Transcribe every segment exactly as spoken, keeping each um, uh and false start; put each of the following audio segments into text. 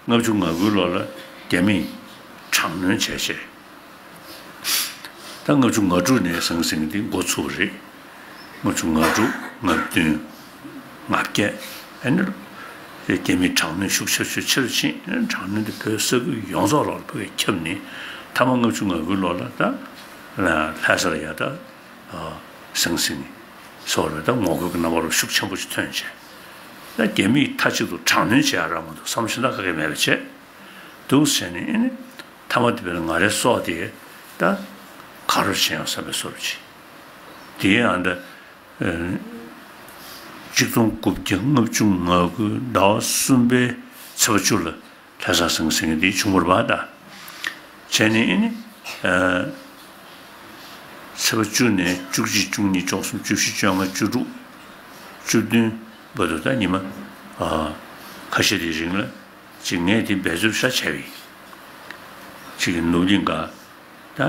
ལྔ་བཅུ་ང་དགུའི་ལོ་ལ་རྒྱ་མིས་དྲག་གནོན་བྱས་བྱས། ད་ལྔ་བཅུ་ང་དྲུག་ནས་ཟང་ཟིང་འདི་འགོ་ཚུགས་པ་རེད། ལྔ་བཅུ་ང་དྲུག་ང་བདུན་ང་བརྒྱད། ཨ་ནི་རྒྱ་མིས་དྲག་གནོན་ཤུགས་ཆེ་ཤུགས་ཆེ་རུ་ཕྱིན། དྲག་གནོན་འདི་བོད་ས་ཁུལ་ཡོངས་རྫོགས་ལ་ཕ་གིར་ཁྱབ་ནས། མཐའ་མ་ལྔ་བཅུ་ང་དགུའི་ལོ་ལ་ད་ལྷ་ས་ལ་ཡ་ད་ཟང་ཟིང་སོགས་རེད། ད་ངོ་རྒོལ་གྱི་རྣམ་པ་རུ་ཤུགས་ཆེན་པོ་ཞིག་ཐོན་བྱས། ད་རྒྱ་མིས་མཐའ་གཅིག་ཏུ་དྲག་གནོན་བྱེད་ཡ་རག་མ་འདུག་བསམ་བློ་ཞེ་དྲག་ག་གེ་མེད་པ་བྱས། འདུག་བྱས་ནས་ཨ་ནི་མཐའ་མ་དེ་བས་ང་རའི་སྲོག་དེ་ད་ག་རུ་ཕྱིན་ཡོང་བསམ་པའི་བཟོ་འདྲ་ཅིག་དེ་ཡང་ད་གཅིག་སྟོང་དགུ་བརྒྱ་ལྔ་བཅུ་ང་དགུ་ཟླ་བ་གསུམ་པའི་ཚེས་པ་བཅུ་ལ་ལྷ་ས་ཟང་ཟིང་འདི་བྱུང་བ་རེད་པ། ད་བྱས་ནས་ཨ་ནི་ཚེས་པ་བཅུ་ནས་བཅུ་གཅིག་བཅུ་གཉིས་བཅུ་གསུམ་བཅུ་བཞི་བཅོ་ལྔ་བཅུ་དྲུག་བཅུ་བདུན་བར་དུ་ད་ཉི་མ་ཁ་ཤས་དེའི་རིང་ལ་ཅིག་ངས་དེ་འབད་རྩོལ་ཤ་བྱས་པས། ཅིག་ནུབ་གླིང་ག་ད་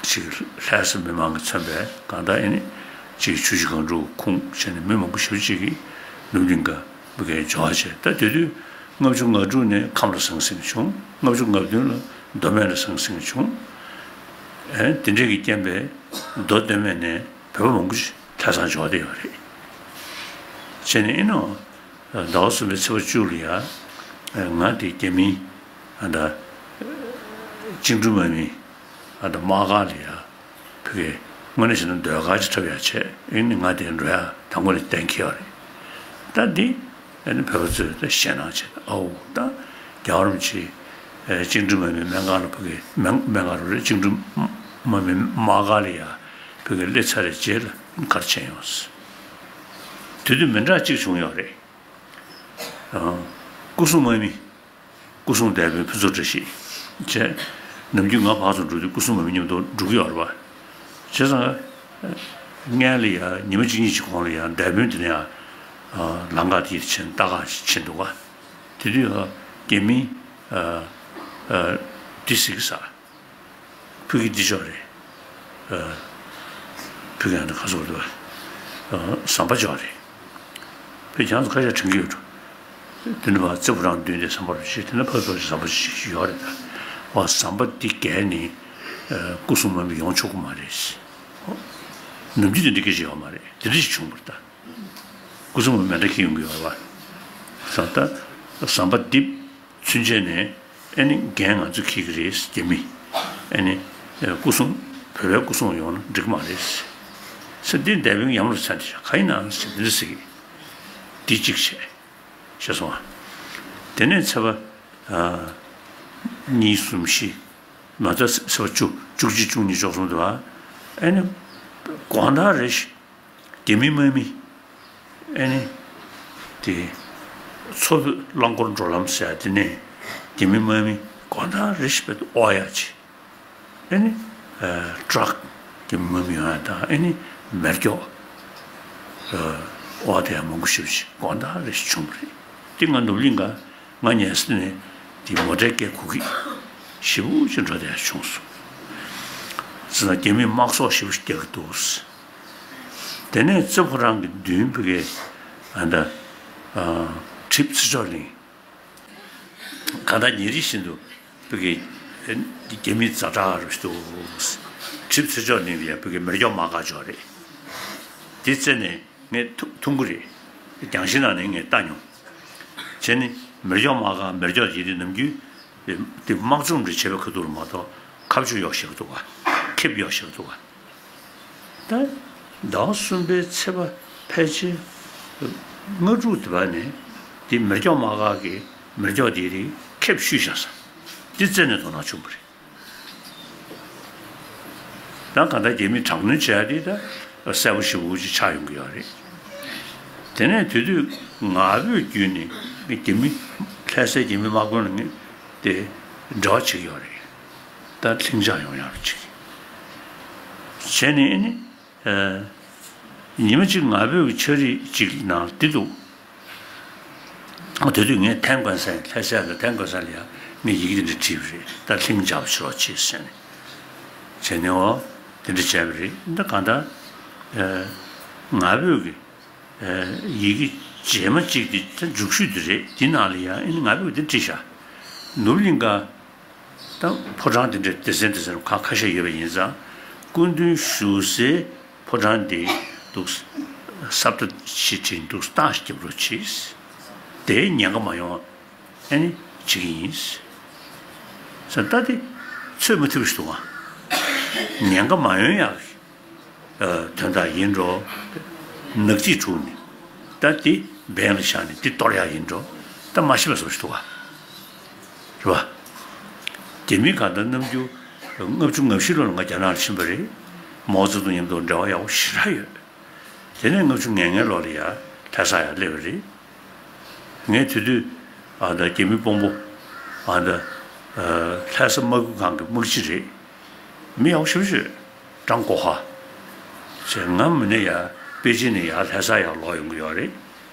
ཅིག་ལྷ་ས་མི་མང་གིས་མཚོན་པའི་གང་ལྟར་ཨ་ནི་ཅིག་ཆུ་བཞི་སྒང་དྲུག་ཁུངས་བྱས་ནས་མི་མང་པོ་ཞེ་པོ་ཅིག་གིས་ནུབ་གླིང་ག་ཕ་གིར་འབྱོར་བ་བྱས། ད་དེ་དུས་ལྔ་བཅུ་ང་དྲུག་ནས་ཁམས་ལ་ཟང་ཟིང་བྱུང་། ལྔ་བཅུ་ང་བདུན་ལ་མདོ་སྨད་ལ་ཟང་ཟིང་བྱུང་། ཨེ་དེ་འདྲས་ཀྱི་རྐྱེན་པས་མདོ་སྟོད་སྨད་ནས་བོད་པ་མང་པོ་ཞིག་ལྷ་སར་འབྱོར་བསྡད་ཡོད་རེད། བྱས་ནས་ཨེ་ནོ། ཟླ་བ་གསུམ་པའི་ཚེས་པ་བཅུ་ལ་ཡ། ང་དེ་རྒྱ་མིའི་ཨ་ད་བཅིངས་འགྲོལ་དམག་མི་ཨ་ད་དམག་སྒར་ལ་ཡ། ཕ་གིར་དངོས་གནས་བྱས་ན་ཟློས་གར་ཅིག་འཁྲབ་ཡ་བྱས། ཨེ་ནི་ང་དེ་འགྲོ་ཡ་དང་པོ་ནས་གཏན་འཁེལ་བ་རེད། ད་འདི་ཨེ་ནི་བོད་པ་ཚོས་ད་ཞེད་སྣང་བྱས། ཨའུ་ད་རྒྱལ་བ་རིན་པོ་ཆེ་བཅིངས་འགྲོལ་དམག་མི་སྨན་ཁང་ལ་ཕ་གིར་སྨན་སྨན་ཁང་རེད། བཅིངས་འགྲོལ་དམག་མི་དམག་སྒར་ལ་ཡ་ཕ་གིར་སླེབས་ཚར་བའི་རྗེས་ལ་ག་རེ་བྱས་ཡོང་། དེ་དུས་མི་འདྲ་གཅིག་བྱུང་ཡོད་རེད། སྐུ་སྲུང་དམག་མི། སྐུ་སྲུང་སྡེ་དཔོན་ཕུན་ཚོགས་བཀྲ་ཤིས་བྱས། ནམ་རྒྱུན་ང་ཕར་ཚུར་འགྲོ་དུས་སྐུ་སྲུང་དམག་མི་མཉམ་དུ་འགྲོ་གི་ཡོད་རེད་པ། བྱས་ཙང་སྔོན་ལ་ཡ་ཉི་མ་གཅིག་གཉིས་ཀྱི་གོང་ལ་ཡ་སྡེ་དཔོན་དེ་ནས་ཡ་ལམ་ཁ་དེར་ཕྱིན། ལྟ་ག་ཕྱིན་འདུག་ག་དེ་དུས་ཡ་རྒྱ་མི་དེ་ཟེར་གི་ས། ཕ་གི་འདི་ཅོག་རེད། ཨ། ཕ་གི་ཨ་ནི་ཁ་སོག་རེད་པ། ཨ། ཟམ་པ་ཅོག་རེད། ཕ་གི་ཁྱེད་རང་ཚོ་ཁ་ཤས་དྲན་གྱི་ཡོད་འགྲོ། དེ་ནས་ཕར་རྩེ་ཕོ་བྲང་མདུན་དེ་ཟམ་པ་རུ་ཕྱེ། དེ་ནས་ཕར་ཚུར་ཟམ་པ་ཞིག་ཡོད་རེད་ད། ཨོ་ཟམ་པ་འདི་བརྒལ་ནས་ཨ། སྐུ་སྲུང་དམག་མི་ཡོང་ཆོག་གི་མ་རེད། ཨོ། ནམ་རྒྱུན་དེ་འདྲ་སྐད་ཆ་ཡོད་མ་རེད། དེ་འདྲ་ཞིག་བྱུང་བ་རེད་ད། སྐུ་སྲུང་དམག་མི་མེ་མདའ་འཁྱེར་ཡོང་གི་ཡོད་རེད་པ། ཟམ་པ་འདི། ཚུན་ཆད་ནས་ཨེ་ནི་འགན་ང་ཚོས་འཁྱེར་གྱི་རེད། རྒྱ་མི་ཨེ་ནི་སྐུ་སྲུང་བོད་པའི་སྐུ་སྲུང་ཡོང་ན་འགྲིག་གི་མ་རེད་ཟེར། འདི་སྡེ་དཔོན་ཡམ་རུ་ཚ་འདི་ག་ཡིན་ནམ་ཟེར་འདི་འདྲ་ཟེར་གི། འདི་གཅིག་བྱས། ཤེས་སོང་ཨ། དེ་ནས་ཚེས་པ་གཉིས་གསུམ་བཞི། མ་ཚད་ཚེས་པ་བཅུ་བཅུ་གཅིག་བཅུ་གཉིས་བཅུ་གསུམ་དུ་ཨ། ཨེ་ནི་དགོང་དག་རེ་བཞིན། རྒྱ་མི་དམག་མི་ཨེ་ནི་དེ་མཚོ་བོད་རླངས་འཁོར་འགྲོ་ལམ་ཟེར་ཡ་དེ་ནས་རྒྱ་མི་དམག་མི་དགོང་དག་རེ་བཞིན་པའི་ཨོ་ཡ་ཆེ་ཨེ་ནི་ཨ་ཊྲག་རྒྱ་མི་དམག་མི་ཡོང་ཡ་དང་ཨེ་ནི་མེ་སྒྱོགས་ཨ་ཨོ་དེ་ཡང་མང་པོ་ཞེ་པོ་ཅིག་དགོང་དག་རེ་བཞིན་བྱུང་བ་རེད། དེ་ང་ནུབ་གླིང་ག་ང་ཉལ་ས་ནས་དེ་མོ་ཊའི་སྐད་གོ་གི་ཞེ་པོ་ཅིག་འགྲོ་བསྡད་ཡ་བྱུང་སོང་། ཟེར་ན་རྒྱ་མིས་དམག་སོག་ཞེ་པོ་ཅིག་རྒྱག་གི་འདུག་དེ་ནས་རྩེ་ཕོ་བྲང་གི་མདུན་ཕ་གི་ཨ་ད་ཨ་གྲིབ་ཚེ་མཆོག་གླིང་། གང་ལྟར་ཉིན་རེ་བཞིན་དུ་ཕ་གི་རྒྱ་མི་ཛ་དྲག་རུ་འདུག་གྲིབ་ཚེ་མཆོག་གླིང་ལ་ཡ་ཕ་གི་མེ་སྒྱོགས་དམག་སྒར་ཅོག་རེད། དེ་རྩེ་ནས་ངས་ཐུག་ཐུག་གི་རེད། རྒྱང་ཤེལ་ནང་ནས་ངས་ལྟ་མྱོང་། བྱས་ནས་མེ་སྒྱོགས་དམག་སྒར་མེ་སྒྱོགས་དེ་དུས་ནམ་རྒྱུན་དེ་དམག་འཛུམ་རེ་བྱེད་པའི་ཁ་ཐུག་རུ་མ་གཏོགས་ཁ་བཅུ་གཡོག་ཤེས་ཀྱི་འདུག་ག་ཁེབས་གཡོག་ཤེས་ཀྱི་འདུག་ག་ད་ཟླ་བ་གསུམ་པའི་ཚེས་པ་ཕལ་ཆེར་ལྔ་དྲུག་དེ་བར་ནས་དེ་མེ་སྒྱོགས་དམག་སྒར་གྱི་མེ་སྒྱོགས་དེ་རིགས་ཁེབས་བཤུས་བཞག་ས་དེ་རྩེ་ནས་དོ་སྣང་བྱུང་བ་རེད། ད་གང་ལྟར་རྒྱ་མིས་དྲག་གནོན་བྱས་ཏེ་ད་གསལ་པོ་ཞེ་པོ་ཅིག་ཆགས་ཡོང་གི་ཡོད་རེད། དེ་ནས་དེ་དུས་ང་ཕོད་བརྒྱུད་ནས་རྒྱ་མི་ལྷ་སའི་རྒྱ་མི་དམག་དཔོན་ལ་ངས་དེ་འབྲེལ་བ་བྱེད་ཀྱི་ཡོད་རེད། ད་ལྷིང་འཇགས་ཡོང་ཡག་ཅིག་བྱས་ནས་ཨ་ནི་ཨ་ཉི་མ་གཅིག་ང་ཕོད་ཀྱི་ཕྱག་བྲིས་ཅིག་ནང་འདི་འདུག་ཨ་དེ་དུས་ངས་ཐན་ཀོན་སན་ལྷ་སའི་ལ་ཐན་ཀོན་སན་ལ་ཡང་ངས་ཡི་གེ་འདི་འདྲ་བྲིས་པ་རེད། ད་ལྷིང་འཇགས་པ་བྱེད་རོགས་བྱེད་ཟེར་ནས། བྱས་ནས་འོ་དེ་འདྲ་བྱས་པ་རེད། ད་གང་ལྟར་ཨ་ང་ཕོད་ཀྱི་ཨ་ཡི་གེ་ རྗེས་མ་གཅིག་དེ་ད་མཇུག་ཤོས་དེ་རེད། དེ་ནང་ལ་ཡང་ཨེ་ནི་ང་ཕེབས་དེ་བྲིས་ཤག་ནུབ་གླིང་ག་ད་ཕོ་བྲང་དེ་འདྲའི་སྡེ་ཚན་སྡེ་ཚན་ཁ་ཁ་ཤས་ཡོད་པ་ཡིན་ཙང་། སྐུ་མདུན་བཞུགས་སའི་ཕོ་བྲང་དེ་འདུག་ས་བཏབ་ཞིག་བྲིས་འདུག་སྟངས་ཤིག་རྒྱབ་རོགས་གྱིས། དེའི་ཉེན་ཁ་མ་ཡོང་བ་ཨེ་ནི་བྱེད་ཀྱི་ཡིན་ཟེར། ད་དེ་ཚོད་མ་ཐིག་པ་ཞིག་འདུག་ཨ། ཉེན་ཁ་མ་ཡོང་ཡག་གི་དོན་དག་ཡིན་འགྲོ། ནག་རྩིས་དྲུག་ནི་ད་དེ་འབེན་ལ་བཞག་ནས་དེ་གཏོར་ཡག་ཡིན་འགྲོ། ད་མ་ཤེས་པ་བཟོ་ཞིག་འདུག་ག་རེད་པ། རྒྱ་མི་གང་ལྟར་གནམ་གྱི་ལྔ་བཅུ་ང་བཞི་ལོ་ལ་ང་རྒྱ་ནག་ལ་ཕྱིན་པ་རེད། མའོ་ཙེ་ཏུང་མཉམ་དུ་འབྲེལ་བ་ཡག་པོ་ཞེ་དྲག་ཡོད། དེ་ནས་ལྔ་བཅུ་ང་ལྔའི་ལོ་ལ་ཡ་ལྷ་ས་ཡར་སླེབས་པ་རེད། ངས་དེ་དུས་ཨ་ད་རྒྱ་མི་དཔོན་པོ་ཨ་ད་ལྷ་ས་དམག་ཁུལ་ཁང་གི་དམག་སྤྱི་རེད། མི་ཡག་པོ་ཞེ་པོ་ཅིག་ཀྲང་གོ་ཧྭ་ཟེར། ང་མིན་ན་ཡ་པེ་ཅིན་ནས་ཡར་ལྷ་ས་ཡར་ལོག་ཡོང་གི་ཡོད་རེད།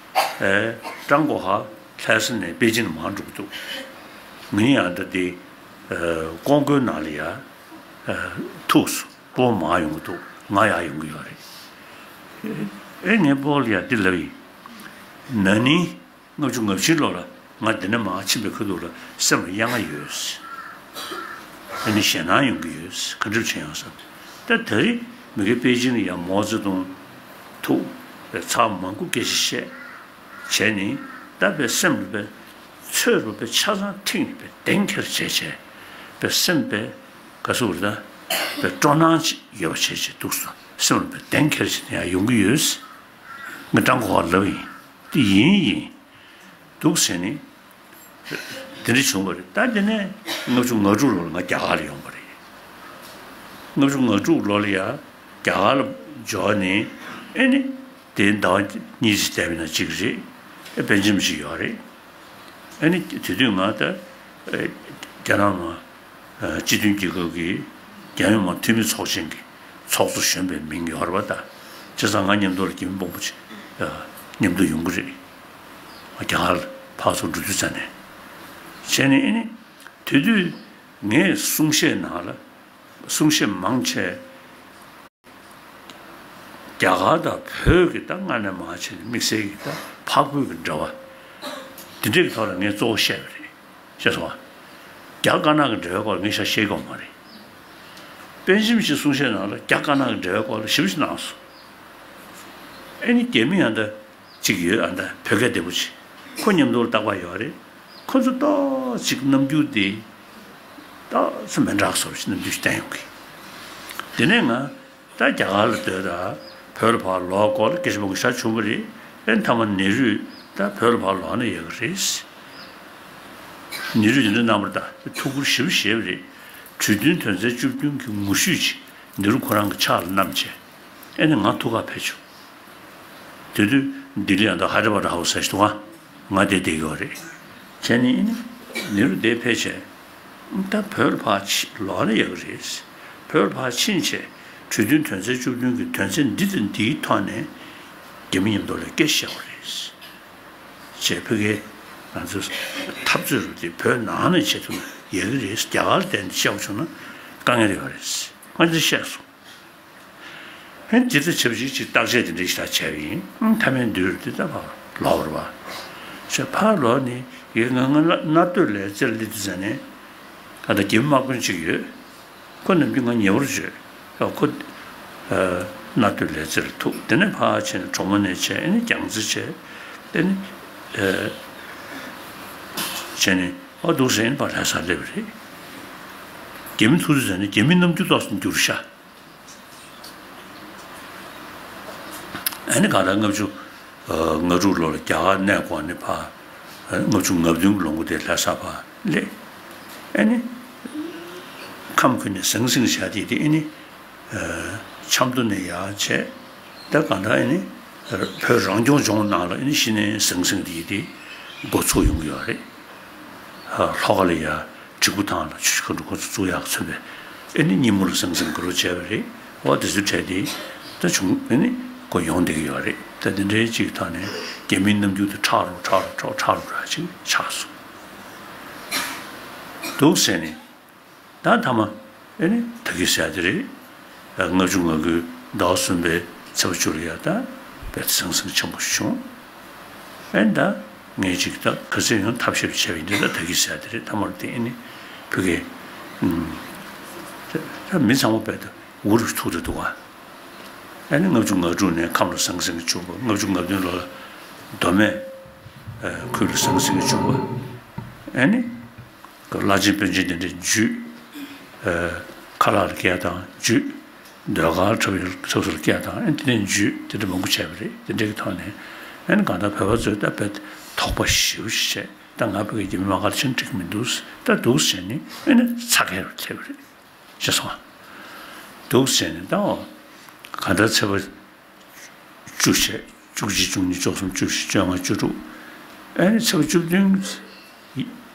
ཨེ་ཀྲང་གོ་ཧྭ་ལྷ་ས་ནས་པེ་ཅིན་མར་འགྲོ་གི་འདུག་ངས་ཡང་ད་དེ་ཀོང་ཀོའི་ནང་ལ་ཡ་ཐུག་སོང་། སྤོ་བོ་མར་ཡོང་གི་འདུག་ང་ཡར་ཡོང་གི་ཡོད་རེད། ཨེ་ངས་སྤོ་བོ་ལ་ཡ་འདི་ལབ་ཡིན། ན་ནིང་ལྔ་བཅུ་ང་བཞི་ལོ་ལ་ང་འདི་ནས་མར་ཕྱིན་པའི་ཁ་ཐུག་ལ་སེམས་ལ་གཡེང་བ་ཡོད། ཨ་ནི་ཞེད་སྣང་ཡོང་གི་ཡོད། ག་འདྲ་བྱེད་ཡོང་བསམ། ད་ད་རེས་མི་དགེ་པེ་ཅིན་ལ་ཡང་མའོ་ཙེ་ཏུང་ཐུག་ཚར་མང་པོ་སྐད་ཆ་བཤད་བྱས་ནས། ད་པའི་སེམས་ལ་པའི་ཚོད་རུ་པའི་ཆ་ཚང་ཐིག་ནས་པའི་གདེང་འཁེལ་བྱས་བྱས། པའི་སེམས་པའི་ག་ཟེར་དགོས་རེད། ད་པའི་སྤྲོ་སྣང་ཅིག་ཡོད་པ་བྱས་བྱས་འདུག་སོ། སེམས་ལ་པའི་གདེང་འཁེལ་བྱས་ནས་ཡང་ཡོང་གི་ཡོད། ངས་ཀྲང་གོ་ཧྭ་ལབ་ཡིན། དེ་ཡིན་ཡིན། འདུག་ཟེར་ནས་དེ་འདྲ་བྱུང་བ་རེད། ད་དེ་ནས་ལྔ་བཅུ་ང་དྲུག་ལོ་ལ་ང་རྒྱ་གར་ལ་ཡོང་བ་རེད། ལྔ་བཅུ་ང་དྲུག་ལོ་ལ་ཡ་རྒྱ་གར་ལ་འབྱོར་ནས། ཨེ་ནི་དེའི་ཟླ་བ་གཉིས་ཙམ་བསྡད་པ་ན་གཅིག་རེད། ཨེ་པེ་ཅིན་ཞིག་ཡོད་རེད། ཨེ་ནི་དེ་དུས་ང་ད་ཨེ་རྒྱ་ནག་མ་སྤྱི་མཐུན་རྒྱལ་ཁབ་ཀྱི་རྒྱལ་ཡོངས་མ་འཐུས་མི་ཚོགས་ཆེན་གྱི་ཚོགས་གཙོ་གཞོན་པའི་མིང་ཡོད་རེད་པ། ད་བྱས་ཙང་ང་མཉམ་དུ་ལ་རྒྱ་མི་དཔོན་པོ་ཅིག་མཉམ་དུ་ཡོང་གི་རེད། རྒྱ་གར་ལ་ཕར་ཚུར་འགྲོ་དུས་ཙམ་ནས། བྱས་ནས་ཨེ་ནི་དེ་དུས་ངས་གསུང་བཤད་ནང་ལ་གསུང་བཤད་མང་ཆེ་རྒྱ་གར་དང་བོད་ཀྱི་ད་སྔ་ནས་མར་བྱས་ནས་དམིགས་བསལ་གྱི་ད་འཕགས་བོད་ཀྱི་འབྲེལ་བ་འདི་འདྲའི་ཐོག་ལ་ངས་གཙོ་བོ་བཤད་པ་རེད། ཤེས་སོང་ང་། རྒྱ་དཀར་ནག་གི་འབྲེལ་བའི་སྐོར་ལ་ངས་ཤ་བཤད་ཀྱི་ཡོད་མ་རེད། པེ་ཅིན་ཞིག་གསུང་བཤད་ནང་ལ་རྒྱ་དཀར་ནག་གི་འབྲེལ་བའི་སྐོར་ལ་ཞིབ་ཞིབ་གནང་སོང་། ཨེ་ནི་རྒྱ་མི་ཡང་ད་གཅིག་ཡོད། ཨ་ད་བོད་སྐད་བདེ་པོ་ཅིག་ཁོ་མཉམ་དུ་ལ་རྟག་པར་ཡོད་རེད། ཁོ་ཚོ་ཏོག་ཅིག་རྣམ་འགྱུར་དེ་ཏོག་ཙམ་མི་འདྲ་བཟོ་ཞིག་རྣམ་འགྱུར་ཞིག་བསྟན་ཡོང་གི། དེ་ནས་ང་ད་རྒྱ་གར་ལ་སྡོད་ད་བོད་ལ་ཕར་ལོག་སྐོར་ལ་སྐད་ཆ་མང་པོ་ཞིག་བྱུང་བ་རེད། ཨེ་མཐའ་མ་ནེ་རུས་ད་བོད་ལ་ཕར་ལོག་ན་ཡག་གི་རེད། ནེ་རུས་དེ་འདྲ་གནང་བར་ད་ཐུགས་ཁུར་ཞེ་པོ་བཞེས་པ་རེད། གྲོས་མཐུན་དོན་ཚན་བཅུ་བདུན་གྱི་ངོ་བཤུས་ཅིག་ནེ་རུ་ཁོ་རང་གི་ཕྱག་ལ་བསྣམས་བྱས། ཨེ་ནི་ང་ཐུག་ག་ཕེབས་བྱུང་། དེ་དུས་ལྡི་ལི་ཡང་ད་ཧའི་ཏྲ་བྷ་ཏྲ་ཧའུ་སི་ཟེར་ཞིག་འདུག་ག་ང་དེ་བསྡད་ཀྱི་ཡོད་རེད། བྱས་ནས་ཨེ་ནི་ནེ་རུ་དེ་ཕེབས་བྱས། ད་བོད་ལ་ཕར་ཕྱི་ལོག་ན་ཡག་གི་རེད། བོད་ལ་ཕར་ཕྱིན་བྱས་གྲོས་མཐུན་དོན་ཚན་བཅུ་བདུན་གྱི་དོན་ཚན་འདི་དང་འདིའི་ཐོག་ནས་རྒྱ་མི་མཉམ་དུ་ལ་སྐད་ཆ་བཤད་དགོས་རེད། ཅེས་ཕ་གིའི་ང་ཚོ་འཐབ་རྩོད་རུ་དེ་བོད་ནང་ནས་བྱེད་ཐུབ་ན་ཡག་གི་རེད། རྒྱ་གར་ལ་བསྡད་ནས་བཤད་དགོས་བྱུང་ན་དཀའ་ངལ་ཡོད་རེད། ང་འདི་བཤད་སོང་། ཧན་ཇི་ལྟར་བྱབ་ཞིག་ཅིག་བརྟག་དཔྱད་དེ་འདྲ་ཞིག་ད་བྱས་པ་ཡིན། མཐའ་མའི་མདུན་དེ་ད་ཕར་ལོག་རེད་པ། ཞེས་ཕར་ལོག་ནས་ཡེ་ང་ང་ན་ན་སྟོད་ལས་རྩེར་སླེབས་དུས་ཙ་ནས། ཨ་ད་རྒྱ་མི་དམག་དཔོན་གཅིག་ཡོད། ཁོ་ནམ་རྒྱུན་ང་ཉེ་བར་བྱོས། ཨ་ཁོ་ཨ་ན་སྟོད་ལས་རྩེར་ཐུག་དེ་ནས་ཕར་ཕྱིན་ནས་གྲོ་མོ་ནས་བྱས། ཨ་ནི་རྒྱལ་རྩེ་བྱས། དེ་ནས་ཨ་བྱས་ནས་ཨ་འདུག་ཟེར་ནས་ཕར་ལྷ་སར་སླེབས་པ་རེད། རྒྱ་མི་ཐུག་དུས་ཙ་ནས་རྒྱ་མིའི་རྣམ་འགྱུར་ཏོག་ཙམ་འགྱུར་ཤག་ཨ་ནི་གང་ལྟར་ལྔ་བཅུ་ང་དྲུག་ལོ་ལ་རྒྱ་གར་གནས་སྐོར་ནས་ཕར་ལྔ་བཅུ་ང་བདུན་གྱི་ལོ་འགོ་དེ་ལྷ་ས་ཕར་སླེབས། ཨ་ནི་ཁམས་ཁུལ་ནས་ཟང་ཟིང་བྱ་དེ་དེ་ཨ་ནི་ཆབ་མདོ་ནས་ཡར་བྱས། ད་གང་ལྟར་ཨ་ནི་བོད་རང་སྐྱོང་ལྗོངས་ནང་ལ་ཨ་ནི་གཞི་ནས་ཟང་ཟིང་དེ་དེ་འགོ་ཚུགས་ཡོང་གི་ཡོད་རེད། ལྷོ་ཁ་ལ་ཡ། གྲི་གུ་ཐང་ལ་ཆུ་ཆུ་ཁ་འགྲོ་ཁོ་ཚོ་བཙུགས་ཡག་མཚོན་པའི་ཨེ་ནི་སྙི་མོ་ལ་ཟང་ཟིང་གི་རོ་བྱས་པ་རེད། འོ་དེ་ཚོའི་གྲས་དེ་ད་བྱུང་ཨེ་ནི་ཁོ་ཡོང་བསྡད་ཀྱི་ཡོད་རེད། ད་དེ་འདྲའི་གཅིག་ཐོག་ནས་རྒྱ་མིའི་རྣམ་འགྱུར་དེ་ཁྲག་རུ་ཁྲག་རུ་ཁྲག་ཁྲག་རུ་ར་ཅིག་ཆགས་སོང་འདུག་ཟེར་ནས། ད་མཐའ་མ་ཨེ་ནི་ད་གི་ཟེར་དེ་རེད། ལྔ་བཅུ་ང་དགུའི་ཟླ་བ་གསུམ་པའི་ཚེས་པ་བཅུ་ལ་ཡ་ད་བེད་ཟང་ཟིང་ཆེན་པོ་བྱུང་། ཨེ་ད་ངས་ཅིག་ད་ག་ཚོད་ཡོང་ཐབས་ཤེས་བྱས་པ་ཡིན་དུས་ད་ད་གི་ཟེར་དེ་རེད། ཐ་མར་དེ་ཨེ་ནི་བོད་སྐད་ད་མི་ཚང་མ་བས་ད་འུ་རུ་ཐུག་ད་འདུག་ག་ཨེ་ནི་ལྔ་བཅུ་ང་དྲུག་ནས་ཁམས་ལ་ཟང་ཟིང་བྱུང་བ། ལྔ་བཅུ་ང་བདུན་ལོ་ལ་མདོ་སྨད་ཁུལ་ལ་ཟང་ཟིང་བྱུང་བ། ཨེ་ནི་བླ་ཆེན་དཔོན་ཆེན་དེ་འདྲའི་བརྒྱུད། ཁ་ལག་ལ་སྐྱེལ་དང་བརྒྱུད། ཟློས་གར་འཁྲབ་པའི་ཚོགས་སུ་ལ་སྐྱེལ་དང་ཨེ་དེ་འདྲའི་བརྒྱུད་དེ་འདྲ་མང་པོ་བྱས་པ་རེད། དེ་འདྲའི་གི་ཐོག་ནས་ཨེ་ནི་གང་ལྟར་བོད་པ་ཚོས་ད་དཔེ་དོགས་པ་ཞེ་པོ་ཞིག་བྱས། ད་ང་བོད་ཀྱི་རྒྱ་མི་དམག་སྒར་ཕྱིན་འགྲིག་མི་འདུག་ད་འདུག་བྱས་ནས་ཨེ་ནི་ཚ་གྱང་རུ་ཐེབས་པ་རེད། ཤེས་སོང་ཨ། འདུག་བྱས་ནས་ད་འོ་གང་ལྟར་ཚེས་པ་བཅུ་བྱས། བཅུ་གཅིག་བཅུ་གཉིས་བཅུ་གསུམ་བཅུ་བཞི་བཅོ་ལྔ་བཅུ་དྲུག་ཨེ་ནི་ཚེས་པ་བཅུ་བདུན་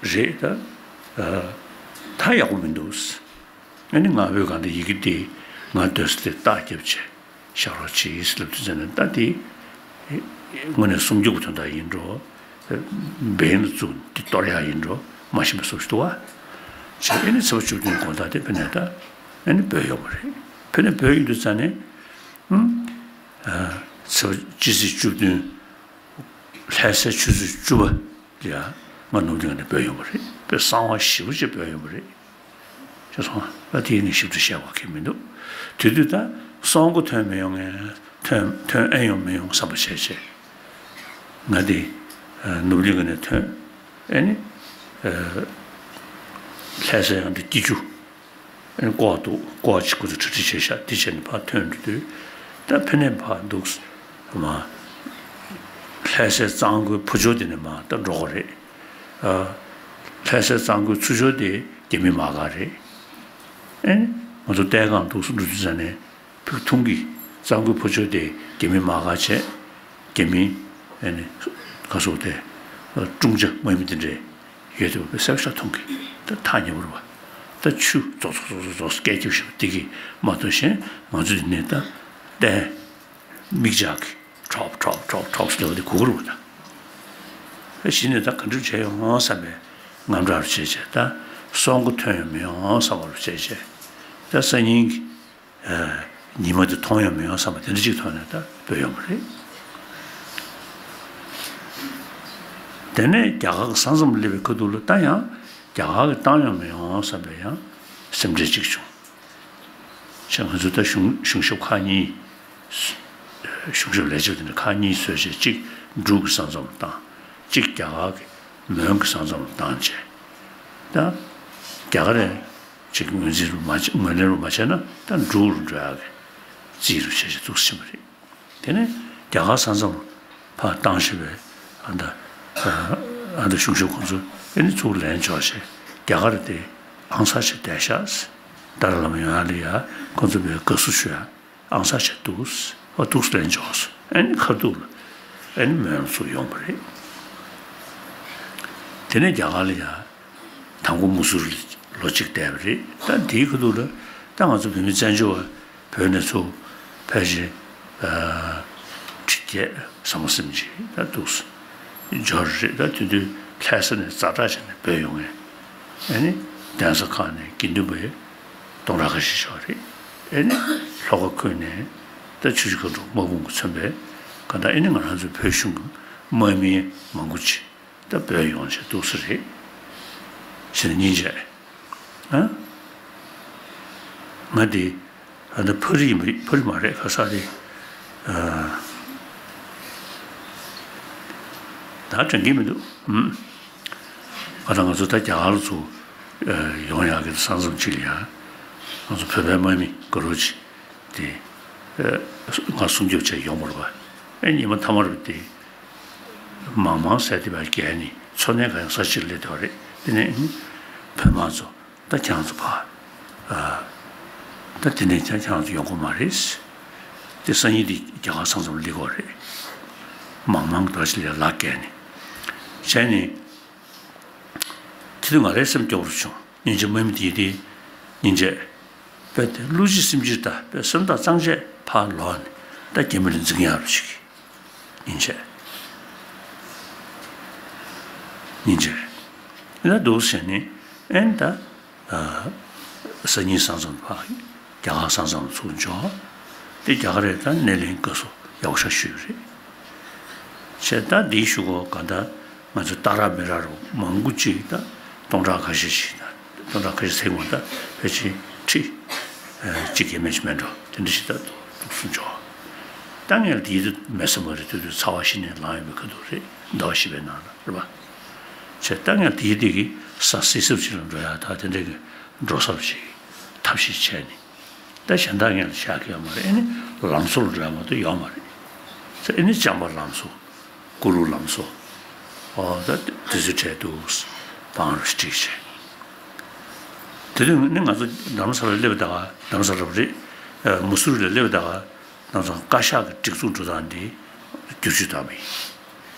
རེད་ད། ད་ཡག་པོ་མི་འདུག་ཨེ་ནི་ང་བོད་གང་ལྟར་ཡི་གེ་དེ་ང་སྡོད་ས་དེ་རྟགས་བརྒྱབ་བྱས་ཤར་རོགས་བྱེད་ཟེར་ལབ་དུས་ཙམ་ནས་ད་དེ་དངོས་གནས་སྲུང་སྐྱོབ་དོན་དག་ཡིན་འགྲོ། འབེན་ལ་བཙུགས་འདི་གཏོར་ཡག་ཡིན་འགྲོ་མ་ཤེས་པའི་བཟོ་ཞིག་འདུག་བ། བྱས་ཨེ་ནི་ཚེས་པ་བཅུ་བདུན་དགོང་དག་དེ་ཕེབས་ནས་ད་ཨེ་ནི་བོད་ཡོང་བ་རེད། ཕེབས་ནས་བོད་ཡོང་དུས་ཙམ་ནས་ཨུམ། ཚེས་པ་སྤྱི་ཚེས་བཅུ་བདུན་ལྷ་སའི་ཆུ་ཚོད་བཅུ་པ་ལ་ང་ནུབ་གླིང་ནས་བོད་ཡོང་བ་རེད། དཔེ་གསང་བ་ཞེ་པོ་ཅིག་བོད་ཡོང་བ་རེད། ཤེས་སོང་། ད་དེ་ནི་ཞིབ་ཏུ་བཤད་དགོས་ཀྱི་མི་འདུག་དེ་དུས་ད་སྲོག་མགོ་ཐོན་མི་ཡོང་ངས་ཐོན་ཐོན་ཨེ་ཡོང་མི་ཡོང་བསམ་པ་བྱས་བྱས། ང་དེ་ནུབ་གླིང་ནས་ཐོན་ཨེ་ནི་ལྷ་ས་ཡང་དེ་སྐྱིད་ཆུ་ཨེ་ནི་ཀོ་བ་འདུག་ཀོ་བ་ཅིག་ཁོ་ཚོ་གྲ་སྒྲིག་བྱས་ཤག་དེ་བྱས་ནས་ཕར་ཐོན་འགྲོ་དུས་ད་ཕེབས་ནས་ཕར་འདུག་མ། ལྷ་སའི་གཙང་པོའི་ཕུ་ཕྱོགས་དེ་ནས་མར་ད་འགྲོ་དགོས་རེད། ལྷ་སའི་གཙང་པོའི་ཚུར་ཕྱོགས་དེ་རྒྱ་མི་དམག་སྒར་རེད། ཨེ་ནི་ང་ཚོ་ལྟས་གང་འདུག་སུ་འགྲོ་དུས་ཙ་ནས་ཕུག་ཐུང་གི་གཙང་པོའི་ཕུ་ཕྱོགས་དེ་རྒྱ་མི་དམག་སྒར་བྱས། རྒྱ་མི་ཨེ་ནི་ག་སོགས་དེ་ཀྲུང་ཅ་དམག་མི་དེ་འདྲས་ཡོད་དེ་བ་པའི་གསལ་ཤ་མཐོང་གི་ད་ཐག་ཉེ་བོར་བ། ད་ཆུ་རྫོགས་རྫོགས་རྫོགས་རྫོགས་སྐད་རྒྱབ་ཤོག་དེ་གི་མ་གཏོགས་གཞན་ང་ཚོ་འདི་ནས་ད་ལྟས། མིག་ལྕགས་ཀྱིས་ཁྲོབ་ཁྲོབ་ཁྲོབ་ཁྲོབ་ཟེར་བ་དེ་གོ་གི་རེད་པ། ད་གཞི་ནས་ད་ག་འདྲ་བྱས་ཡོང་བསམ་པའི་དངངས་སྐྲག་བྱས་བྱས་ད་སྲོག་མགོ་ཐོན་ཡོང་མི་ཡོང་བསམ་པ་བྱས་བྱས་ད་སང་ཉིན་གྱི་ཉི་མ་དེ་མཐོང་ཡོང་མི་ཡོང་བསམ་པ་དེ་འདྲ་ཅིག་ཐོག་ནས་ད་བོད་ཡོང་བ་རེད། དེ་ནས་རྒྱ་གར་གྱི་ས་མཚམས་སླེབས་པའི་ཁ་ཐུག་ལ་ད་ཡང་རྒྱ་གར་གྱིས་བཏང་ཡོང་མི་ཡོང་བསམ་པའི་ཡང་སེམས་ཁྲལ་ཅིག་བྱུང་། ཅེས་ང་ཚོ་ད་གཞུང་གཞུང་ཞབས་ཁག་གཉིས། གཞུང་ཞབས་ལས་བྱེད་དེ་འདྲ་ཁག་གཉིས་བཟོས་བྱས་གཅིག་འབྲུག་གི་ས་མཚམས་ལ་བཏང་། གཅིག་རྒྱ་གར་གྱི་མོན་གྱི་ས་མཚམས་ལ་བཏང་བྱས། ད་རྒྱ་གར་རེ་གཅིག་ངོས་འཛིན་རུ་མ་བྱས་ངོས་ལེན་རུ་མ་བྱས་ན་ད་འབྲུག་རུ་འགྲོ་ཡག་གི་རྩིས་རུ་བྱས་བྱས་འདུག་སེ་ཕྱིན་པ་རེད། དེ་ནས་རྒྱ་གར་ས་མཚམས་ཕར་བཏང་ཤེས་པའི་ཨ་མདའ་ཨ་མདའ་གཞུང་ཞབས་ཁོང་ཚོ་ཨེ་ནི་ཚུར་ལན་འབྱོར་བྱས་རྒྱ་གར་དེ་ཨང་གསར་བྱས་བསྡད་ཤག་ཏཱ་ལའི་བླ་མ་ཡོང་ཡག་ལ་ཡ་ཁོང་ཚོ་བས་དགའ་བསུ་ཞུ་ཡ་ཨང་གསར་བྱས་འདུག་ཨ་འདུག་ལན་འབྱོར་སོང་། ཨེ་ནི་ཁ་ཐུག་ལ་ཨེ་ནི་མོན་ལ་ཚུར་ཡོང་བ་རེད། དེ་ནས་རྒྱ་གར་ལ་ཡ། དང་པོ་མུ་སུར་ལོ་གཅིག་བསྡད་པ་རེད། ད་དེའི་ཁ་ཐུག་ལ་ད་ང་ཚོ་བོད་མི་བཙན་བྱོལ་བ་བོད་ནས་ཚུར་ཕལ་ཆེར་ཁྲི་བརྒྱད་ཟམ་པ་གསུམ་ཅིག་ད་འདུག་འབྱོར་རེད། ད་དེ་དུས་ལྷ་ས་ནས་ཛ་དྲག་བྱས་ནས་བྲོས་ཡོང་ངས་ཨེ་ནི་གདན་ས་ཁག་ནས་དགེ་འདུན་པ་སྟོང་ཕྲག་ཁ་ཤས་ཤོག་རེད། ཨེ་ནི་ལྷོ་ཁ་ཁུལ་ནས་ད་ཆུ་བཞི་སྒང་དྲུག་དམག་དཔུང་གིས་མཚོན་པའི་གང་ལྟར་ཨེ་ནི་ང་རང་ཚོའི་བོད་གཞུང་གི་དམག་མི་མང་པོ་ཅིག་ད་བོད་ཡོང་བྱས་འདུག་སེ་རེད། ཞེས་ནས་སྙིང་རྗེ། ཨ། ང་འདི་ཨ་ད་ཕ་རི་ཡིན་པ་ཕ་རི་མ་རེད་ག་ས་རེད། ཨ། ད་དྲན་གྱི་མི་འདུག་ཨུམ། ང་དང་ང་ཚོ་ད་རྒྱ་གར་ཚོ་ཡོང་ཡག་གི་ས་མཚམས་གཅིག་ལ་ཡ། ང་ཚོ་བོད་པའི་དམག་མི་དགའ་རོགས་ཅིག་དེ། ང་སྲུང་སྐྱོབ་བྱས་ཡོང་བ་རེད་པ། ཨེ་ཉི་མ་མཐའ་མ་རེད་དེ། མང་མང་ཟས་དེ་བས་བརྒལ་ནས་འཚོ་གནས་གང་ཡང་ས་ཕྱིར་སླེབས་བསྡད་པ་རེད། དེ་ནས་བོད་དམག་ཚོ་ད་ཁྱེད་རང་ཚོ་ཕར། ད་དེ་ནས་ཀྱང་ཁྱེད་རང་ཚོ་ཡོང་གི་མ་རེད། དེ་སང་ཉིན་དེ་རྒྱ་གར་ས་མཚམས་སླེབས་ཀྱི་རེད། མང་མང་ག་ཅི་ལས་ལག་བརྒལ་ནས། བྱས་ནས། དེ་དུས་ང་རའི་སེམས་སྐྱོ་པོ་བྱུང་། སྙིང་རྗེ་དམག་མི་དེ་དེ་སྙིང་རྗེ། དཔེ་དེ་བློ་གཅིག་སེམས་གཅིག་ད་དཔེ་སེམས་ཐག་གཙང་བཅད་ཕར་ལོག་ནས་ད་རྒྱ་མི་ལ་འཛིང་ཡག་རུ་ཞིག་སྙིང་རྗེ། སྙིང་རྗེ། ད་འདུག་ཟེར་ནས་ཨེ་ནི་ད། སང་ཉིན་ས་མཚམས་ཕར་རྒྱ་གར་ས་མཚམས་ཚུར་འབྱོར། དེ་རྒྱ་གར་རེད་ད་སྣེ་ལེན་དགའ་བསུ་ཡག་པོ་ཞིག་ཞུས་པ་རེད། བྱས་ད་འདིའི་གཞུག་གུ་གང་ལྟར་ང་ཚོ་ཏག་རག་མི་རག་རུ་མང་པོ་ཅིག་ད་སྟོང་ཕྲག་ཁ་ཤས་ཤིག་ད་སྟོང་ཕྲག་ཁ་ཤས་ཟེར་གོ་ད་ཕལ་ཆེར་ཁྲི་གཅིག་གི་མེད་ཅིག་མེད་འགྲོ་དེ་འདྲ་ཞིག་ད་འདུག་སུ་འཇོག་ད་ངས་འདིའི་དུ་མེད་ས་མ་རེད། དུས་དུས་ཚ་བ་ཞིག་ནས་ལངས་ཡོད་པའི་ཁ་ཐུག་རེད། ཟླ་བ་བཞི་པའི་ནང་ལ་རེད་པ། བྱས་ད་ངས་འདིའི་དེ་གི་ས་སྲིད་ཟབ་ཅིག་ལ་འགྲོ་ཡག་ད་དེ་འདྲ་གི་འགྲོ་ས་ཞིག་ཐབས་ཤེས་བྱས་ནས། ད་གཞན་དག་ངས་ལ་བཞག་གི་ཡོད་མ་རེད། ཨེ་ནི་ལམ་བཟོ་ལ་འགྲོ་ཡ་མ་གཏོགས་ཡོད་མ་རེད། ཨེ་ནི་བྱམས་པ་ལམ་བཟོ། གུ་རུ་ལམ་བཟོ། ཨོ་ད་དེ་ཚོའི་གྲས་འདུག་བང་རུ་སྒྲིག་བྱས། དེ་དུས་ནི་ང་ཚོ་རྡ་རམ་ས་ལ་སླེབས་ད་ག་རྡ་རམ་ས་ལ་རེད། ཨ་མུ་སུ་རི་ལ་སླེབས་ད་ག་ང་ཚོ་བཀའ་ཤག་གི་སྒྲིག་འཛུགས་འགྲོ་སྟངས་འདི་བསྒྱུར་བཅོས་བཏང་བ་ཡིན།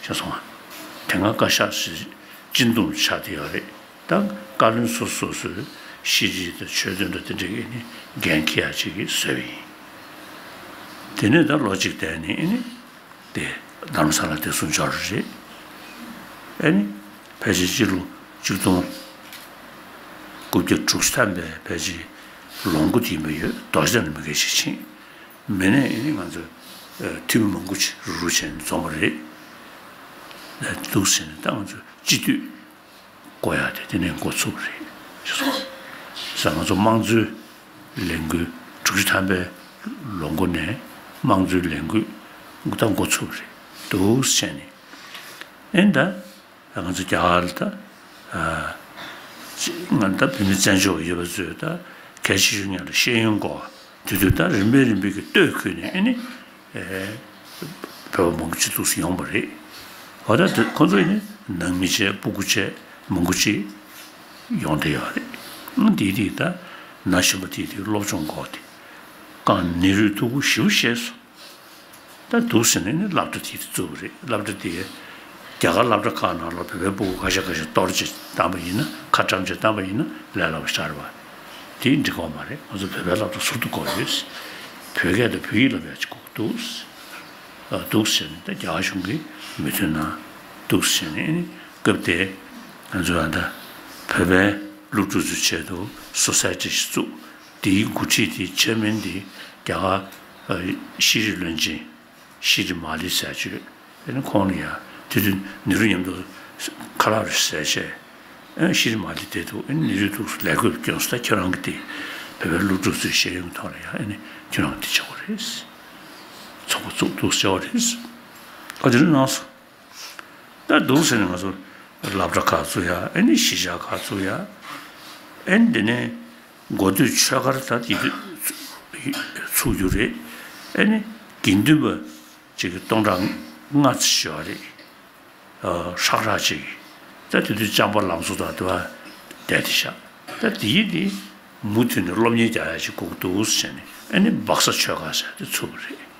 ཤེས་སོང་ང་། དེ་སྔ་བཀའ་ཤག་ཞེས་སྤྱི་འདོམས་ཆགས་བསྡད་ཡོད་རེད། ད་བཀའ་བློན་སོ་སོ་སོའི་ཤེས་རིག་དང་ཆོས་དོན་དང་དེ་འདྲའི་ཨེ་ནི་འགན་འཁྱེར་ཡག་ཅིག་གིས་བཟོས་པ་ཡིན། དེ་ནས་ད་ལོ་གཅིག་བསྡད་ནས་ཨེ་ནི་དེ་རྡ་རམ་ས་ལ་དེ་ཚུར་འབྱོར་རེད། ཨེ་ནི་ཕལ་ཆེར་སྤྱི་ལོ་ཆིག་སྟོང་དགུ་བརྒྱ་དྲུག་ཅུ་ཐམ་པའི་ཕལ་ཆེར་ལོ་མགོ་དེ་ཡིན་པ་ཡོད། རྡོ་རྗེ་གདན་ལ་མི་འགའ་ཞིག་ཕྱིན། མི་ནས་ཨེ་ནི་ང་ཚོ་འཐུས་མི་མང་པོ་ཅིག་རུ་རུ་བྱས་ནས་འཛོམས་པ་རེད། འདུག་ཟེར་ནས་ད་ང་ཚོ་སྤྱི་འཐུས་བསྐོ་ཡག་དེ་དེ་ནས་འགོ་ཚུགས་པ་རེད། ཟེར་ང་ཚོ་དམངས་གཙོའི་ལས་འགུལ་དྲུག་ཅུ་ཐམ་པའི་ལོ་མགོ་ནས་དམངས་གཙོའི་ལས་འགུལ་ད་འགོ་ཚུགས་པ་རེད། འདུག་ཟེར་ནས་ཨེ་ད། ང་ཚོ་རྒྱ་གར་ལ་ད་ང་ད་བོད་མི་བཙན་བྱོལ་ཡོད་པ་ཚོས་ད་གལ་ཆེ་ཤོས་ཉག་ལ་ཤེས་ཡོན་སྐོར་དེ་དུས་ད་རིམ་པས་རིམ་པས་ཀྱི་སྟོད་ཁུལ་ནས་ཨེ་ནི་བོད་པ་མང་པོ་ཅིག་འདུག་སེ་ཡོང་བ་རེད། འོ་ད་དེ་ཁོ་ཚོ་ཨེ་ནི་ནང་མི་བྱས་སྤུ་གུ་བྱས་མང་པོ་ཅིག་ཡོང་བསྡད་ཡོད་རེད། འདི་དེ་ད་ན་གཞོན་པ་དེ་དེ་སློབ་སྦྱོང་སྐོར་དེ་གང་ནི་རུས་ཐུག་པོ་ཞེ་པོ་ཤེས་སོང་། ད་འདུག་ཟེར་ནས་ནི་སློབ་གྲྭ་དེ་བཙུགས་པ་རེད། སློབ་གྲྭ་དེ་རྒྱ་གར་སློབ་གྲྭ་ཁག་ནང་ལ་བོད་པའི་སྤུ་གུ་ཁ་ཤས་ཁ་ཤས་གཏོར་བྱས་བཏང་པ་ཡིན་ན་ཁ་བཀྲམ་བྱས་བཏང་པ་ཡིན་ན་ལས་སླ་པོ་ཞིག་རེད་པ། དེ་འགྲིག་གི་མ་རེད། ང་ཚོ་བོད་པའི་སློབ་གྲྭ་ཟུར་དུ་དགོས་ཡོད། བོད་སྐད་དང་བོད་ཡིག་སློབ་ཡག་ཅིག་དགོས་འདུག་འདུག་ཟེར་ནས་ད་རྒྱ་གར་གཞུང་གིས་མོས་མཐུན་གནང་། འདུག་ཟེར་ནས་ཨ་ནི་སྐབས་དེ་ང་ཚོ་ཨ་ད་བོད་པའི་སློབ་ཕྲུག་ཚོའི་ཆེད་དུ་སོ་སའི་ཊི་ཞིག་བཙུགས། དེའི་འགོ་ཁྲིད་དེ་ཆེར་མིན་དེ་རྒྱ་གར་ཤེས་རིག་བློན་ཆེན་ཤི་རི་མ་ལི་ཟེར་ཅིག་ཨ་ནི་ཁོང་ལ་ཡང་དེ་དུས་ནེ་རུ་མཉམ་དུ་ཁ་ལག་རེ་ཟས་བྱས། ཨ་ཤི་རི་མ་ལི་དེ་དུ་ཨ་ནི་ནེ་རུ་ཐུགས་སུ་ལས་བགོས་སྐྱོན་སོང་། ད་ཁྱོད་རང་གི་དེ་བོད་པའི་སློབ་ཕྲུག་ཚོའི་ཤེས་ཡོན་ཐོག་ལ་ཡང་ཨ་ནི་ཁྱོད་རང་གི་དེ་བྱ་བ་རེད། ཚོགས་པ་བཙུགས་འདུག་བྱ་བ་རེད། ཨ་དེ་རུ་གནང་སོང་། ད་འདུག་ཟེར་ནས་ང་ཚོ་སློབ་གྲྭ་ཁག་བཙུགས་ཡ། ཨ་ནི་གཞིས་ཆགས་ཁག་བཙུགས་ཡ། ཨ་ནི་དེ་ནས་འགོ་སྟོད་ཆོས་སྒར་ད་དེ་དུས་ཚུགས་རྒྱུ་རེད། ཨ་ནི་དགེ་འདུན་པ་ཅིག་གི་སྟོང་ཕྲག་ལྔ་ཙམ་ཡོད་རེད། ཧྲག་ཧྲག་ཅིག་ད་དེ་དུས་ལྕམ་པ་ལམ་བཟོ་དང་དུ་བ་བསྡད་དེ་བཞག་ད་དེ་ཡིན་དེ་མུ་མཐུད་ནས་སློབ་གཉེར་རྒྱག་ཡ་ཅིག་དགོས་འདུག་ཟེར་ནས་ཨ་ནི་སྦག་ས་ཆོས་སྒར་ཟེར་དེ་ཚུགས་པ་རེད།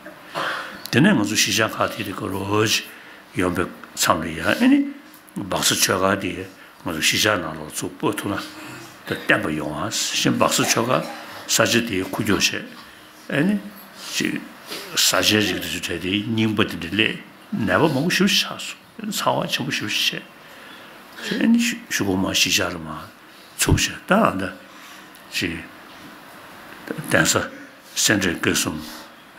དེ་ནས་ང་ཚོ་གཞིས་ཆགས་ཁག་དེ་དེ་ག་རོ་ཅིག་ཡོང་པའི་མཚམས་ལ་ཡ་ཨ་ནི་སྦག་ས་ཆོས་སྒར་དེ་ང་ཚོ་གཞིས་ཆགས་ནང་ལོགས་ཚུར་སྤོ་ཐུབ་ན་ད་བརྟན་པ་ཡོང་ཨ་ཞེས་སྦག་ས་ཆོས་སྒར་ས་ཆ་དེ་འཁོར་སྐྱོད་བྱས། ཨ་ནི་ཅིག་ས་ཆའི་རིགས་དེ་ཚོ་གྲས་དེ་རྙིང་པ་དེ་འདྲ་སླེབས་ནད་པ་མང་པོ་ཞེ་པོ་ཆགས་སོང་། ཨ་ནི་ཚ་བ་ཆེན་པོ་ཞེ་པོ་བྱས། ཨ་ནི་གཞུག་གུ་མར་གཞིས་ཆགས་ལ་མར་ཚུགས་བྱས་ད་ཨ་ད་ཅིག་གདན་ས་སེ་འབྲས་དགེ་གསུམ་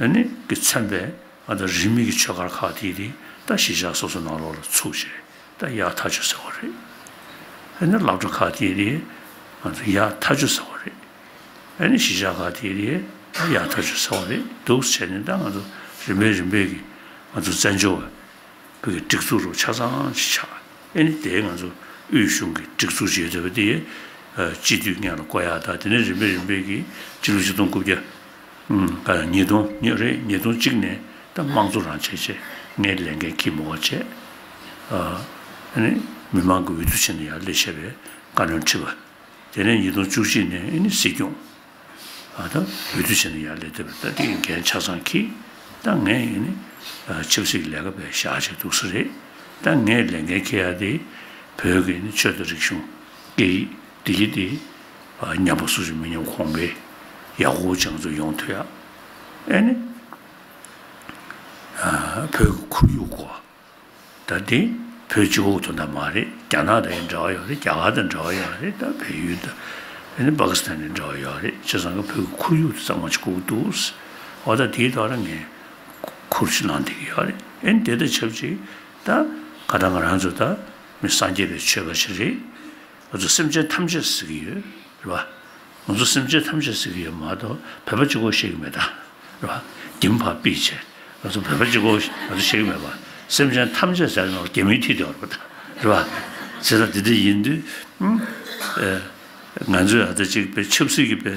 ཨ་ནི་གི་མཚན་པའི་ཨ་ད་རིས་མེད་ཀྱི་ཆོས་སྒར་ཁག་དེ་དེ་ད་གཞིས་ཆགས་སོ་སོ་ནང་ལོགས་ལ་ཚུགས་བྱས། ད་ཡར་ཐག་ཆོད་ཟེར་བ་རེད། ཨ་ནི་སློབ་གྲྭ་ཁག་དེ་རེད། ང་ཚོ་ཡར་ཐག་ཆོད་ཟེར་བ་རེད། ཨ་ནི་གཞིས་ཆགས་ཁག་དེ་རེད། ད་ཡར་ཐག་ཆོད་ཟེར་བ་རེད། འདུག་བྱས་ནས་ད་ང་ཚོ་རིམ་པས་རིམ་པས་ཀྱི་ང་ཚོ་བཙན་བྱོལ་བ་བོད་ཀྱི་སྒྲིག་འཛུགས་རུ་ཆ་ཚང་ཞིག་ཆགས། ཨ་ནི་དེ་ང་ཚོ་དབུས་གཞུང་གི་སྒྲིག་འཛུགས་བྱེད་ཐུབ་པ་དེ་སྤྱི་འཐུས་སྔོན་ལ་བསྐོ་ཡག་དང་དེ་ནས་རིམ་པས་རིམ་པས་ཀྱི་སྤྱི་ལོ་ཆིག་སྟོང་དགུ་བརྒྱ་ཨུམ། ག་ཉིས་སྟོང་ཉི་རེད། ཉིས་སྟོང་གཅིག་ནས་ད་དམངས་གཙོ་རང་བྱས་བྱས་ངས་ལས་འགན་འཁྱེར་མི་དགོས་བྱས། ཨ་ནི་མི་མང་གི་འོས་བསྡུ་བྱས་ནས་ཡར་སླེབས་བྱས་པའི་བཀའ་བློན་ཁྲི་པ། དེ་ནས་ཉིས་སྟོང་བཅུ་གཅིག་ནས་ཨ་ནི་སྲིད་སྐྱོང་། ཨ་ད་འོས་བསྡུ་བྱས་ནས་ཡར་སླེབས་བསྡད་པ་ད་དེ་འགན་ཆ་ཚང་འཁྱེར། ད་ངས་ཨ་ནི་ཆབ་སྲིད་ཀྱི་ལས་ཀ་བྱས་བཞག་བྱས་འདུག་ས་རེད། ད་ངས་ལས་འགན་འཁྱེར་ཡག་དེ་བོད་ཀྱི་ཨ་ནི་ཆོས་དང་རིག་གཞུང་སྐད་ཡིག་བདེ་སྐྱིད་དེ་ཉམས་པ་སུ་ཞིག་མི་ཉམས་གོང་འཕེལ་ཡག་པོ་ཅིག་ང་ཚོ་ཡོང་ཐུབ་ཡག་ཨ་ནི་བོད་ཀྱི་ཁོར་ཡུག་སྐོར། ད་དེ་བོད་གཅིག་པོ་དོན་དག་མ་རེད། རྒྱ་ནག་དང་ཡང་འབྲེལ་བ་ཡོད་རེད། རྒྱ་གར་དང་འབྲེལ་བ་ཡོད་རེད། ད་བལ་ཡུལ་དང་ཨ་ནི་པ་ཀི་སི་ཐན་དང་འབྲེལ་བ་ཡོད་རེད། བྱས་ཙང་ཀ་བོད་ཀྱི་ཁོར་ཡུག་དེ་གཙང་མ་ཅིག་དགོས་ཀྱི་འདུག་འོ་ད་དེའི་ཐོག་ལ་ངས་ཁུར་ཞིག་གནང་བསྡད་ཀྱི་ཡོད་རེད། ཨ་ནི་དེ་དང་ཆབས་ཅིག་ ད་ག་ད་ང་རང་ཚོ་ད་མི་སངས་རྒྱས་པའི་ཆོས་པ་ཞིག་རེད། ང་ཚོ་སེམས་ཅན་ཐམས་ཅད་ཟེར་གྱི་ཡོད་རེད་བ། ང་ཚོ་སེམས་ཅན་ཐམས་ཅད་ཟེར་གྱི་ཡོད་མ་གཏོགས་བོད་པ་གཅིག་པོ་བཤད་ཀྱི་མེད་ད། རེད་བ། རྒྱ་མི་ཕར་ཕུད་བྱས། ང་ཚོ་བོད་པ་གཅིག་པོ་ང་ཚོ་བཤད་ཀྱི་མེད་པ། སེམས་ཅན་ཐམས་ཅད་ཟེར་ནོར་རྒྱ་མིའི་མཐིལ་དེ་བར་པ་ད། རེད་བ། བྱས་ཙང་དེ་འདྲ་ཡིན་དུས། ཨུམ། ཨེ། ང་ཚོས་ཨ་ད་ཅིག་པའི་ཆབ་སྲིད་ཀྱི་པའི་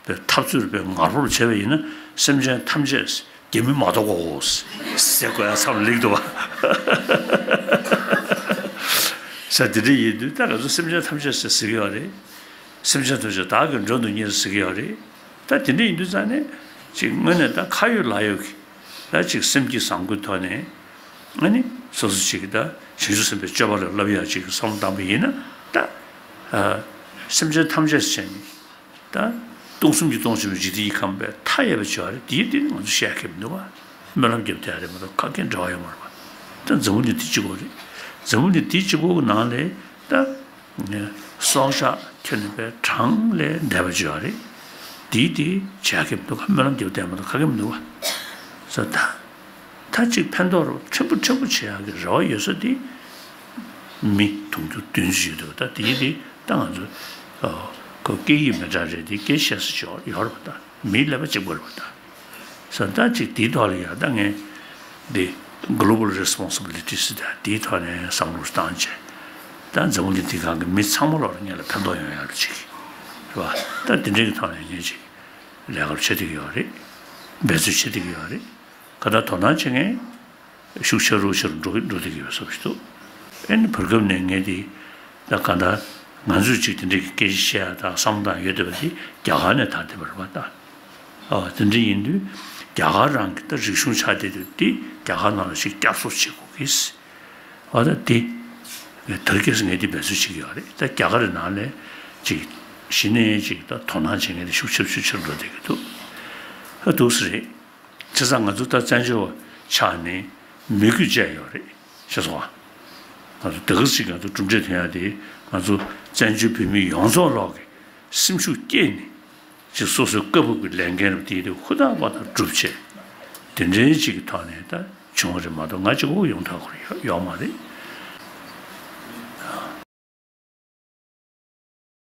པའི་འཐབ་རྩོད་པའི་ངར་པོར་བྱས་པ་ཡིན་ན། སེམས་ཅན་ཐམས་ཅད་རྒྱ་མི་མ་གཏོགས་གོ་ཟེར་དགོས་ཡ་མཚམས་ལེགས་འདུག་བ། ས་དེ་འདྲ་ཡིན་དུས་ད་ང་ཚོ་སེམས་ཅན་ཐམས་ཅད་ཟེར་ཟེར་གྱི་ཡོད་རེད། སེམས་ཅན་ཐམས་ཅད་བདག་གིས་མགྲོན་དུ་གཉེར་ཟེར་གྱི་ཡོད་རེད། ད་དེ་འདྲ་ཡིན་དུས་ཙང་ནས་ཅིག་དངོས་གནས་ད་ཁ་ཡོད་ལག་ཡོད་ཀྱི་ད་ཅིག་སེམས་ཀྱི་བཟང་པོའི་ཐོག་ནས་ཨ་ནི་སོ་སོ་ཅིག་ད་བྱང་ཆུབ་སེམས་དཔའི་སྤྱོད་པ་ལ་བསླབ་ཡག་ཅིག་བསམ་བློ་བཏང་པ་ཡིན་ན། ད་ཨ་སེམས་ཅན་ཐམས་ཅད་ཟེར་ནས། ད་སྟོང་གསུམ་གྱི་སྟོང་ཆེན་པོའི་འཇིག་རྟེན་གྱི་ཁམས་པའི་མཐའ་ཡས་པ་བྱེད་པ་རེད། དེའི་སྟེང་ནས་ང་ཚོ་བཤད་མཁན་མི་འདུག་བ། སྨོན་ལམ་རྒྱབ་བསྡད་ཡ་རེད་མ་གཏོགས་ཁ་སྐད་འབྲེལ་བ་ཡོད་མ་རེད་བ། ད་འཛམ་བུ་གླིང་འདི་གཅིག་པོ་རེད། འཛམ་བུ་གླིང་འདི་གཅིག་པོ་གི་ནང་ལ་ད་སྲོག་ཆགས་ཁྱོན་ནས་པའི་གྲངས་ལས་འདས་པ་བྱེད་པ་རེད། དེའི་དེ་བྱེད་མཁན་མི་འདུག་ག་སྨོན་ལམ་རྒྱབ་བསྡད་མ་གཏོགས་ཁ་སྐད་མི་འདུག་བ། ས་ད། ད་ཅིག་ཕན་ཐོགས་རོགས་ཕྲན་བུ་ཕྲན་བུ་བྱེད་ཡག་གི་རེ་བ་ཡོད་ས་དེ། མི་དུང་ཕྱུར་བདུན་ཅུ་ཡོད་འདུག་ད་དེ་དེ་ད་ང་ཚོ་ཨོ་ཁོ་སྐད་ཡིག་མི་འདྲ་རེད་དེ་སྐད་བཤད་ས་ཅིག་ཡོད་རེད་བ། ད་མིའི་ཀླད་པ་གཅིག་པ་རེད་བ། ད་ས་ད་ཅིག་དེའི་ཐོག་ལ་ཡང་ད་ངས་འདི་global responsibility ཟེར་ད་དེའི་ཐོག་ནས་བསམ་བློ་བཏང་བྱས། ད་འཛམ་བུ་གླིང་འདི་སྒང་གི་མི་ཚང་མ་ལོག་ལ་ངས་ལ་ཕན་ཐོགས་ཡོང་ཡག་ལ་ཅིག་རེད་བ། ད་དེ་འདྲའི་གི་ཐོག་ནས་ངས་ཅིག་ལས་ཀ་བྱེད་བསྡད་ཀྱི་ཡོད་རེད། འབད་རྩོལ་བྱེད་བསྡད་ཀྱི་ཡོད་རེད། ག་ད་དོ་སྣང་བྱེད་མཁན་ཤུགས་ཆེ་རུ་ཆེ་རུ་འགྲོ་གི་འགྲོ་བསྡད་ཀྱི་ཡོད་བཟོ་ཞིག་འདུག་ཨེ་ནི་བར་སྐབས་ནས་ངས་དེ་ད་ག་ད་ང་ཚོས་ཅིག་དེ་འདྲའི་གི་སྐད་ཆ་བཤད་ཡ་དང་བསམ་བློ་བཏང་ཡོད་བསྡད་པ་དེ་རྒྱ་གར་ནས་དར་བསྡད་པ་རེད་བ། ད་ཨ་དེ་འདྲ་ཡིན་དུས་རྒྱ་གར་རང་གི་ད་རིག་གཞུང་ཆགས་བསྡད་དུས་དེ་རྒྱ་གར་ནང་ལ་ཞིག་བསྐྱར་གསོ་བྱེད་དགོས་ཀྱི། ཨ་ད་དེ་དར་རྒྱས་སུ་ངས་དེ་འབད་རྩོལ་བྱེད་ཀྱི་ཡོད་རེད། ད་རྒྱ་གར་ནང་ལ་ཅིག་གཞི་ནས་ཅིག་ད་དོ་སྣང་བྱེད་མཁན་དེ་ཤུགས་ཆེ་ཤུགས་ཆེ་རུ་འགྲོ་བསྡད་ཀྱི་འདུག་ཨ་འདུག་སེ་རེད། བྱས་ཙང་ང་ཚོ་ད་བཙན་བྱོལ་བ་ཆགས་ནས་མོས་གུས་བཅས་ཡོད་རེད། ཤེས་སོང་ཨ། ང་ཚོ་དེ་ག་ཅིག་ང་ཚོ་གྲུབ་འབྲས་ཐོན་ཡ་དེ་ང་ཚོ་བཙན་བྱོལ་བོད་མི་ཡོངས་རྫོགས་ལོག་གི་སེམས་ཤུགས་བསྐྱེད་ནས་ཅིག་སོ་སོའི་སྐབས་བབ་ཀྱི་ལས་འགན་རབ་དེ་དེ་ཧུར་ཐག་པ་དང་བསྒྲུབ་བྱས། དེ་འདྲའི་ཅིག་གི་ཐོག་ནས་ད་བྱུང་བ་རེད་མ་གཏོགས་ང་གཅིག་པོ་ཡོང་ཐག་ཁུར་ཡོད་ཡོད་མ་རེད།